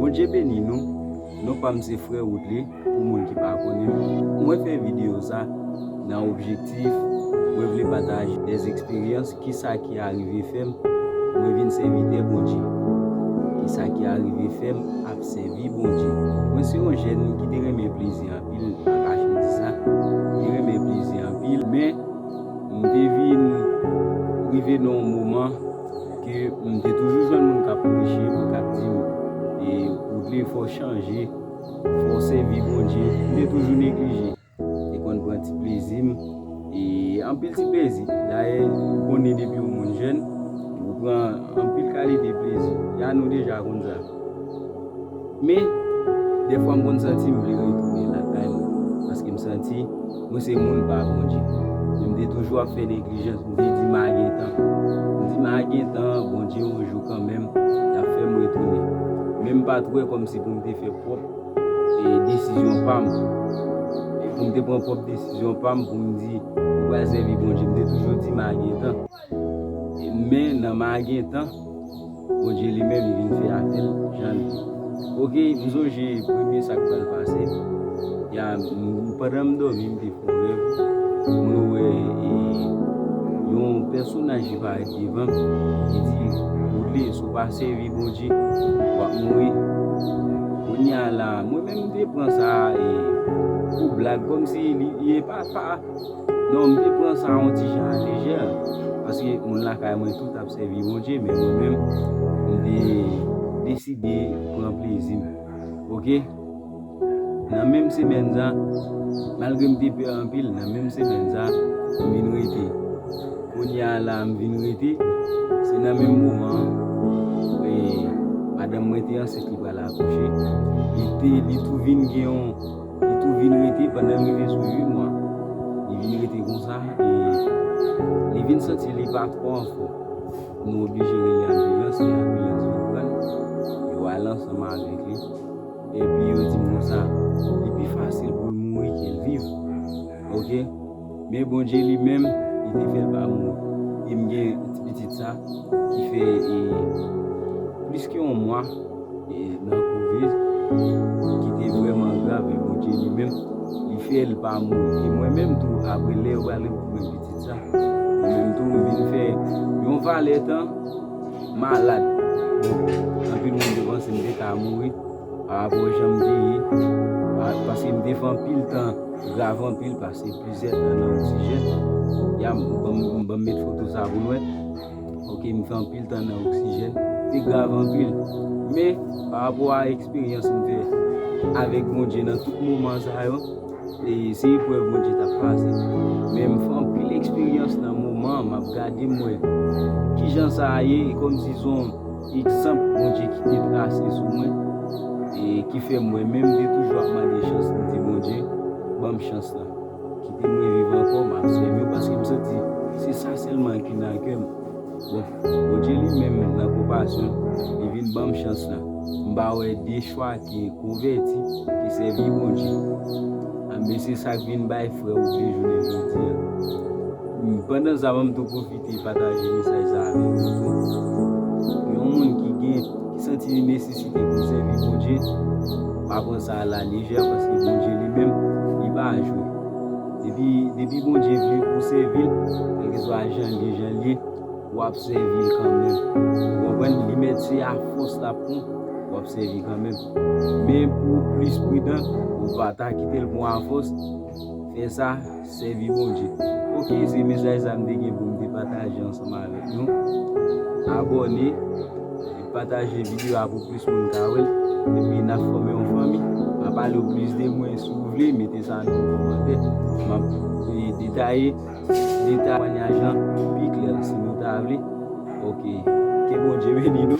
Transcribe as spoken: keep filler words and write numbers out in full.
Bondye beni nou. Non pa m se Frè Woodley, pou moun ki pa konnen m. Mwen fè videyo sa nan objektif mwen vle pataje dèz eksperyans, kisa ki arive fè m mwen vin sèvitè Bondye. Kisa ki arive fè m ap sèvi Bondye. Mwen se yon jèn ki te renmen plezi anpil, m pa kache di sa. M te renmen plezi anpil, men m te vin rive nan yon moman ke m te toujou jwenn moun k ap preche, moun k ap di m, e, Woodley, fò w chanje, fò w sèvi Bondye. M te toujou neglije. Te konn pran ti plezi m, e, anpil ti plezi. Dayè, ou konnen depi yon moun jèn, ou pran anpil kalite plezi. Ya nou deja konn sa. Men, dèfwa m konn santi m vle retounen lakay mwen. Paske m santi mwen se moun pa Bondye. Men m te toujou ap fè neglijans. M te di m a gen tan. M di m a gen tan, Bondye yon jou kanmenm, l ap fè m retounen. Men m pa t wè kòmsi pou m te fè pwòp, e, desizyon pa m. E pou m te pran pwòp desizyon pa m pou m di, mwen pral sèvi Bondye. M te toujou di m a gen tan. Men nan m a gen tan, Bondye li menm, li vin fè afè l jan l vle. Oke, m sonje premye sa k pral pase. Ya, m, pandan m dòmi, m te fè yon rèv. Mwen wè, e, yon pèsonaj ki parèt devan m, li di, Woodley, si w pa sèvi Bondye, w ap mouri. Kounye a la, mwen menm m te pran sa, e, pou blag, kòmsi li, li e pa, pa, non, m te pran sa yon ti jan alejè, paske moun lakay mwen tout ap sèvi Bondye, men mwen menm, m te deside pran plezi m. Oke? Nan menm semèn sa, malgre m te pè anpil, nan menm semèn sa, m vin rete. Kounye a la, m vin rete, se nan menm moman an, e, madanm mwen te ansent, li pral akouche. Li te, li tou vin gen yon, li tou vin rete pandan l rive sou uit mwa. Li vin rete konsa, e li vin santi li pa twò anfòm. Nou oblije rele anbilans, e anbilans vin pran l. Yo al ansanm avèk li. Epi yo di m konsa, li pi fasil pou l mouri ke l viv. Oke? Men Bondye li menm, li te fè l pa mouri. E m gen ti pitit sa ki fè, e, plis ke yon mwa, e, nan kouvèz, ki te vrèman grav, men Bondye li menm, li fè l pa mouri. E mwen menm tou, apre lè yo pral retounen pitit sa, mwen menm tou, m vin fè yon valè tan malad. Bon, anpil moun te panse m te ka mouri pa rapò jan m te ye, pa, paske m te fè anpil tan grav anpil, pase plizyè tan nan oksijèn. Ya, m, ban m, ban m met foto sa pou nou wè. Oke, m fè anpil tan nan oksijèn. Te grav anpil. Men, pa rapò a eksperyans m fè avèk Bondye nan tout moman sa yo, e se eprèv Bondye t ap pase. Men m fè anpil eksperyans nan moman an, m ap gade m wè kijan sa a ye, e kòmsi se yon egzanp Bondye kite trase sou mwen, e ki fè m wè, men m te toujou ap mande chans, m di, Bondye, ban m chans lan. Kite mwen viv ankò, m ap sèvi w, paske m santi se sa sèlman ki nan kè m. Bon, Bondye li menm nan konpasyon l, li vin ban m chans lan. M pa wè de chwa ke konvèti, ke sèvi Bondye. Anben, se sa k vin bay frè w de jounen jodi a. Pandan sa, ban m tou pwofite pataje mesaj sa avèk nou tou. Yon moun ki gen, ki santi li nesesite pou l sèvi Bondye, pa pran sa a lalejè, paske Bondye li menm, li pa jwe. Depi, depi Bondye vle pou w sèvi l, kèlkeswa jan l ye, jan l ye, w ap sèvi l kanmenm. Ou konprann? Li mèt se afòs l ap pran, w ap sèvi kanmenm. Men pou w plis pridan, ou pa ta kite l pran afòs. Fè sa, sèvi Bondye. Oke, se mesaj sa m te gen pou m te pataje ansanm avèk nou. Abòne, pataje videyo a pou plis moun ka wè l. Epi n ap fòme yon fanmi. M ap pale w plis de mwen, si w vle, mete sa nan yon kòmantè. M ap, e, detaye, detaye temwanyaj lan pi klè si nou ta vle. Oke. Ke Bondye beni nou.